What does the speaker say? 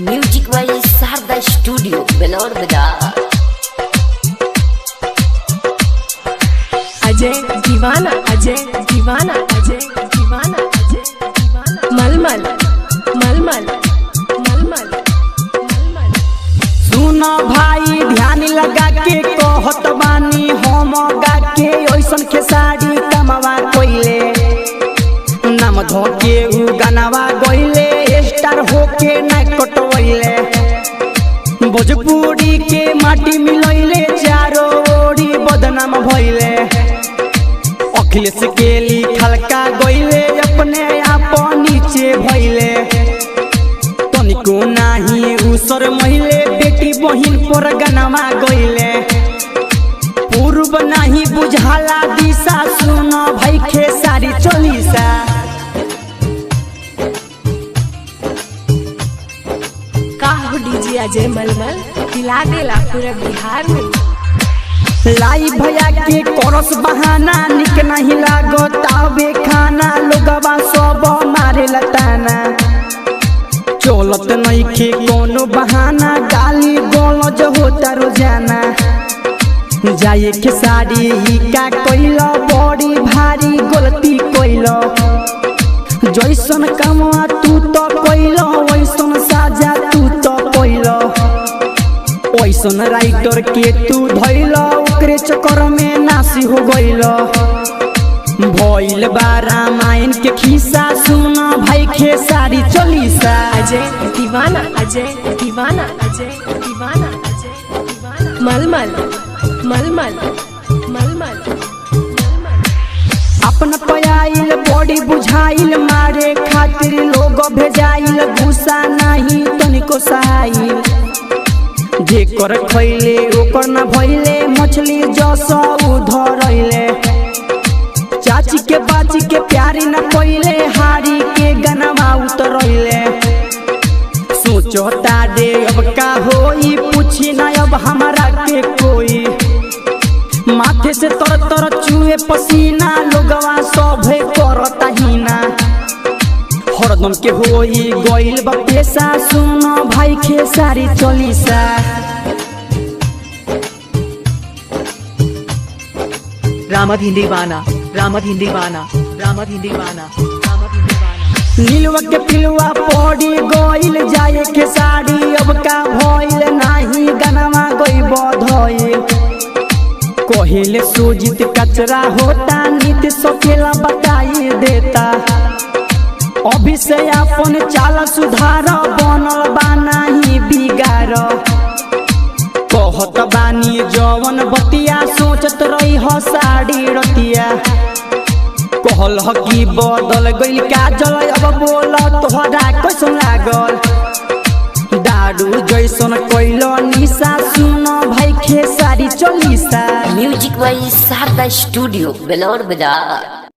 Music by Sharda studio Belaur Bazar. Ajay Deewana Ajay Deewana Ajay Deewana Ajay Deewana Malmal Malmal मलमल मलमल। सुनो भाई ध्यान लगा के कहत बानी हम गा के, ऐसन खेसारी कमावा कोइले नाम धोके उ गानावा गइले, स्टार होके ना कटवइले, भोजपुरी के माटी मिलैले, चारो ओरी बदनाम भइले। अखिलेश के लिखलका गइले, अपने आप नीचे भइले, तनिको नाही उसर महिले, बेटी बहिन पर गनवा गइले। पूर्व नाही बुझाला दिशा, सुन भाई खेसारी चलीसा। का हो डीजे अजय मलमल हिला देला पूरा बिहार में। लाई भैया के करस बहाना, निक नहीं लागत आवे खाना, लोगवा सब मारे लताना, चलत नइखे कोनो बहाना, गाली गलज होता रोजाना। जाए के साड़ी ही का कइल, बड़ी भारी गलती कइल, जैसन कमवा तू तो कइल, वैसन साजा तू तो कइल, ऐसन राइटर के तू धइल, ओकरे चक्कर में नासी हो गइल। भइल बा रामायण के खिस्सा, सुन भाई खेसारी चलीसा। अजय दीवाना अजय दीवाना अजय दीवाना अजय दीवाना मलमल मलमल मलमल मलमल। अपन पयाइल बॉडी बुझाइल, मारे खातिर लोग भेजाइल, गुस्सा नहीं तनिको सहाइल, जेकर खैले ओकर न भइले, मछली जस धरैले, चाची के बाची के प्यारी न पइले, हारी के गनवा उतरैले। सोचता रे अब का होई, पूछी ना अब हमारा के कोई, माथे से तर तर चुए पसीना, लोगवा सभे करता हीना, हरदम के होई गइल बा पेशा, सुन भाई खेसारी चलीसा। रामाधीन दीवाना रामाधीन दीवाना रामाधीन दीवाना रामाधीन दीवाना। नीलवा के पिलवा पड़ी गइल, जाए खेसारी अब का भइल, नाही गनवा गइब धइल, कहिले सुजित कचरा होता, नीति सकेला बताई देता, अभी से अपन चाल सुधार, बनल बा नाही बिगार, कहत बानी जवन बतिया, सोचत रही ह साड़ी रतिया, कहल ह कि बदल गइल काजल, अब बोल तोहरा कैसन लागल, दारू जैसन कैल निशा, सुन भाई Khesari chalisa. Music by Sharda studio Belaur Bazar.